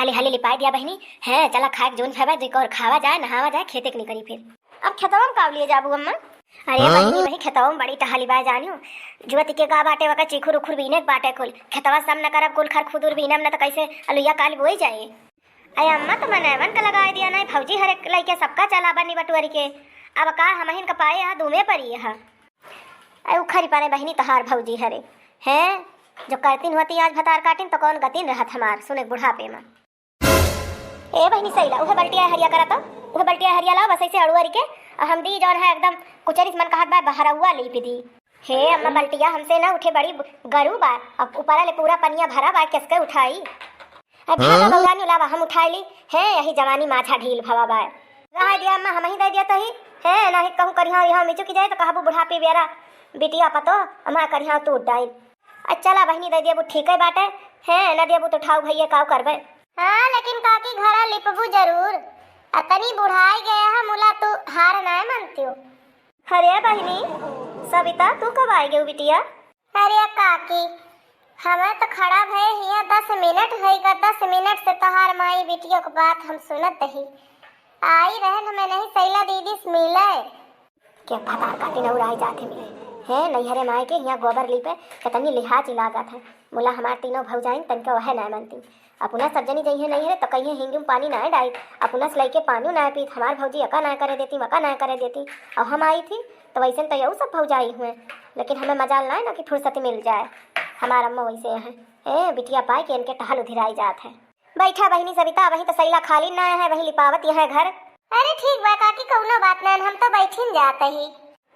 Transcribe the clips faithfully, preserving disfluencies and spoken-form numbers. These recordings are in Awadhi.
हाली हाली लिपाई दिया बहिनी। हैं, चला खाए के जोन खाबा, जेको और खावा जाए, नहावा जाए, खेते के निकरी फिर। अब खेतवा में काव लिए जाबू अम्मा? अरे हाँ? बहिनी, वही खेतवा में बड़ी टहली बाय जानियो। जुवती के गा बाटे, वका चीखुर उखुर बीने के बाटे कुल। खेतवा सम न करब, कुल खर खुदुर बीनम न त कैसे अलुइया काल बोई जाए? अरे अम्मा, तो मनैवन का लगाए दिया नहीं, भौजी हरे लइके सबका चला बनी बटुअरी के। अब का हमहिन का पाए हा, दूमे परी हा। अरे उखरी पाने बहिनी तोहार भौजी हरे। हैं? जो करतीन होती आज भतार काटिन तो कौन गतिन रहत हमार, सुने बुढ़ापे में। ए बहिनी सैला, उहे बल्टिया हरिया करा तो, उहे बल्टिया हरिया लाओ, बस ऐसे अड़ुअरी के, और हम दी जौन है एकदम कुचरी से मन कहत बा बहरौआ लीप दी। हे अम्मा बल्टिया हमसे ना उठे, बड़ी गरू बा, अब ऊपरा ले पूरा पनिया भरा बा, किसके उठाई? अब हाँ? बउरानी लावा, हम उठाई ली। हे यही जवानी माझा ढील भवा बा। रहा दिया अम्मा, हम ही दे दिया तही। हे ना ही कहूँ करिहा, यहाँ मिचुकी जाए तो कहबू बुढ़ापी बेरा, बिटिया पतो, अम्मा करिहा तू डाइन। अच्छा ला बहिनी, दे दिया बू ठीक है बाटे। हे ना दिया बू तो उठाऊ भैया, काऊ करबे? हाँ, लेकिन काकी घरा लिपबू जरूर। अतनी बुढ़ाई गया है, मुला तू हार नाय मानतियो। अरे बहिनी, सविता, तू कब आए गेऊ बिटिया? अरे काकी, हमें तो खड़ा भये हिया दस मिनट होइगा, दस मिनट से तोहार माई बिटिया के बात हम सुनत ही। आई रहन हमें नहीं सैला दीदी से मिले। के भतार काटिन अउर आइ जात है मिले। हैं, नैहरे माई के हियाँ गोबर लीपे, केतनी लिहाज लागत है। मुला हमार तीनों भौजाइन तनिका वहे नाय मानती। अपना सब जनी जइहे नैहरे तो कहिए हिंगी में पानी नाय डाई, अपना से लइके पानी नाय पीत, हमार भौजी अका नाय करे देती, मका नाय करे देती। और हम आई थी तो वैसे तो यहू सब भौजाई हुए, लेकिन हमें मजाल नाय ना कि फुर्सत मिल जाए। हमार अम्मा वैसे हैं, ए बिटिया पाए के इनके टहल उधिराई जात है। बैठा बहिनी सविता, वहीं तो सैला खाली ना है, वहीं लिपावत यहाँ घर। अरे ठीक बा काकी, कौनो बात ना, हम तो बैठिन जात ही।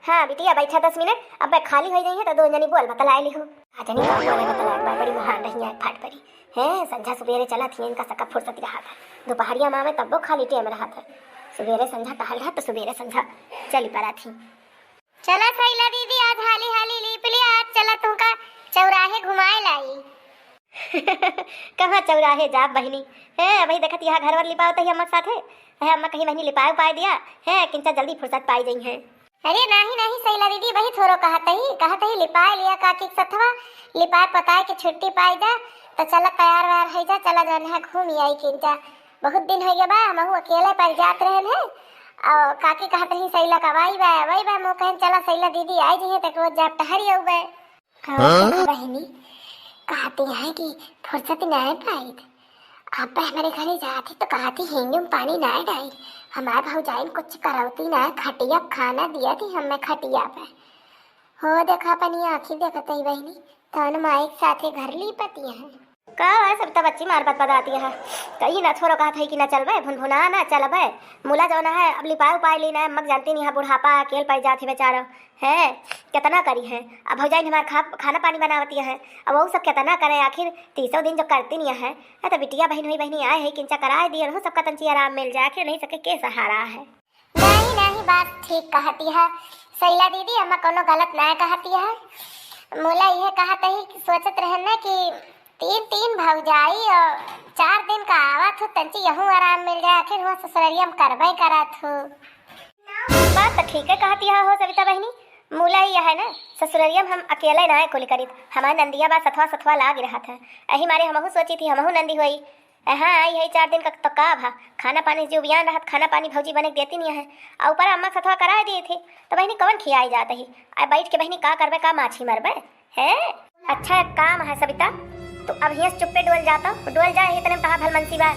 हाँ बिटिया, बैठा दस मिनट, अब खाली हो जाइए तो दो जनी बोल बतलाए लिहू। आ जनी बोल बोले बतलाए बा, बड़ी महान रही है फाट परी। हैं, संझा सुबेरे चला थी, इनका सका फुर्सत रहा था। दोपहरिया माँ में तब्बो खाली टेम रहा था। सुबेरे संझा टहल रहा तो सुबेरे संझा चली पड़ा थी। चला सैला दीदी, आज हाली हाली लीप लिया, आज चला तुमका चौराहे घुमाए लाई। कहाँ चौराहे जाब बहिनी? हैं, अबही देखत यहाँ घर वर लिपावत ही अम्मा के साथे। हैं, अम्मा कहीं बहिनी लिपाए उपाए दिया। हैं, किंचा जल्दी फुर्सत पाई जई हैं। अरे नाही नाही सैला दीदी, वही थोरो कहत ही, कहत ही लिपाए लिया काकी के सथवा, लिपाए पताए के छुट्टी पाई जा, तो चला तैयार वैयार है जा, चला जौन है घूम आई किंचा। बहुत दिन हो गया बा, हमहू अकेले पर जात रहन है। और काकी कहत रही सैला का वाई बा, वाई बा, मो कहन चला सैला दीदी आई जइहे, तक रोज जाब टहरी आऊ बे। हाँ? देखा बहिनी, कहती हैं कि फुर्सत नहीं पाई। अब हमारे घरे जाती तो कहती हिंगी में पानी नहीं डाई, हमारे भौजाइन कुछ करौती ना, खटिया खाना दिया थी हमें खटिया पे। हो देखा अपनी आँखी देखत ही बहिनी, तौन माई के साथे घर लीपती है। का है, सब तो बच्ची मार बतबदाती है। कही ना छोरो कहत है कि ना चलबे, भुनभुना ना चलबे। मुला जौन है, अब लिपाए उपाए ली ना, मग जानती नहीं है, बुढ़ापा अकेल पाई जात है बेचारा। हैं, कितना करी है। अब भौजाई हमार खा-, खाना पानी बनावती है। अब वो सब कितना करे, आखिर तीसों दिन जो करती नहीं है। ए, तो बिटिया बहिन हुई, बहिनी आए है, किंचा कराए दिए, उन्हों सबका तंची आराम मिल जाए, आखिर नहीं सके के सहारा है। नहीं, नहीं, बात ठीक कहती है सैला दीदी, अम्मा कोनो गलत ना कहती है। मुला यह कहत ही कि सोचत रहन ना कि तीन, तीन भौजाई और चार दिन का आवत हो, तंची यहूँ आराम मिल जाए, आखिर हुआ ससुररिया में करबे करत हो। बात तो ठीक है कहती है हो सविता बहिनी, मुला ही है ना, ससुररिया में हम अकेले ना कुल करीत, हमार नंदिया बा सथवा सथवा लाग रहत है, यही मारे हमहू सोची थी हमहू नंदी होई। ए, हाँ, आई है चार दिन का तो का भा, खाना पानी जो बियान रहत, खाना पानी भौजी बने के देती नहीं है। और ऊपर अम्मा सथवा कराए दिए थे, तो बहिनी कौन खियाई जात ही? आ बैठ के बहिनी का करबे, का माछी मरबे? हैं? अच्छा एक काम है सविता, तू अब हियां से चुप्पे डोल जाता, डोल जाए ही तने कहा भल मनसी बा।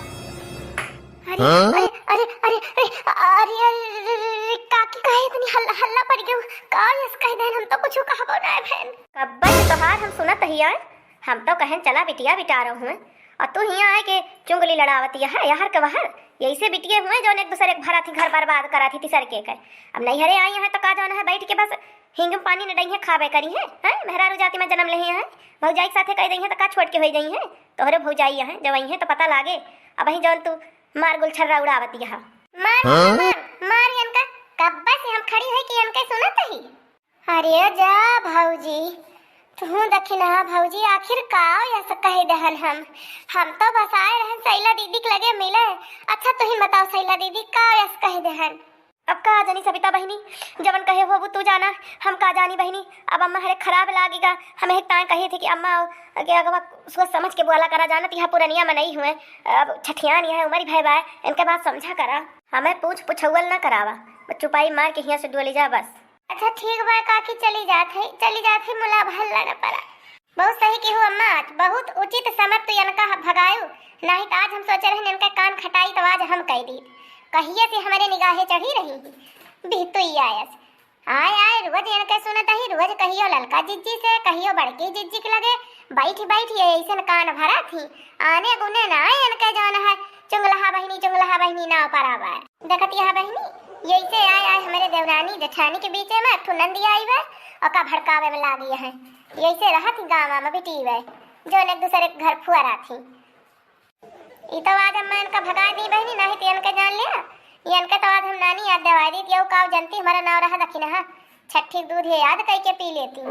अरे, हाँ? अरे, अरे, अरे, अरे, अरे, अरे, अरे, काकी काहे इतनी हल्ला, हल्ला पड़ गयो? का यस कह देन, हम तो कुछ कहबो ना है बहन। कब्बे से तोहार हम सुनत ही आए, हम तो कहन चला बिटिया बिटारो हुए, और तू हियां आए के चुंगली लड़ावती है, यहर के वहर। यही से बिटिये हुए जौन एक दूसरे के भरा थी, घर बर्बाद करा थी, तीसर के के। अब नैहरे आई है तो का जौन है बैठ के बस हिंग में पानी न डई है, खाबे करी है, हैं? मेहरारू जाति में जन्म लेहे हैं, भौजाई के साथे कह दई है तो का छोड़ के हो जाई है? तोहरे भौजाई है, जब आई है तो पता लागे। अब वही जौन तू मार गुलछर्रा उड़ावती है। मार, हाँ? मार, मार इनका, कब्बा से हम खड़ी है कि इनके सुनत ही। अरे जा भौजी, तू देखी ना भौजी, आखिर का यस कह दहन हम? हम तो बस आए रहन सैला दीदी के लगे मिले। अच्छा तू ही बताओ सैला दीदी, का यस कह दहन? अब का जानी सबिता बहिनी, जवन कहे होबू तू जाना, हम का जानी बहिनी। अब अम्मा हरे खराब लागेगा, हम एक ताए कहे थे कि अम्मा के अगवा सोच समझ के बोला करा, जानत यहाँ पुरनिया मनई हुए, अब छठियान यहाँ उमर भय बाय, इनके बात समझा करा। हमें पूछ पुछौल ना करावा, बस चुपाई मार के हियाँ से डोली जा बस। अच्छा ठीक बा काकी, चली जात है, चली जात है, मुला भल ना पड़ा। बहुत सही केहू अम्मा, आज बहुत उचित समय तू इनका भगायू, नाहीं त आज हम सोचे रहन इनका कान खटाई त आज हम कह दी। कहिए से हमरे निगाहे चढ़ी रही ही। बिहतुई आयस। आय आय रोज इनके सुनत ही, रोज कहियो ललका जिज्जी से, कहियो बड़की जिज्जी के लगे। बैठ बैठ ये ऐसन कान भरा थी, आने गुने ना आए इनके जौन है चुंगलहा बहिनी, चुंगलहा बहिनी नाव पर आवा। देखत यह बहिनी, यैसे आय आय हमरे देवरानी जेठानी के बीचे में एक ठो नंदी आई बा, ओका भड़कावे में लागी है। यैसे रहत ही गाँव में बिटी बा, जौन एक दूसरे के घर फुअरा थी। ई तो आज अम्मा इनका भगा दी बहिनी, नाहीं तो इनके जान लिया। ये इनके तो आज हम नानी याद दिवा दी, यो काव जनती हमारा नाव रहा दखिनहा। छठी के दूध ये याद कई के पी लेती।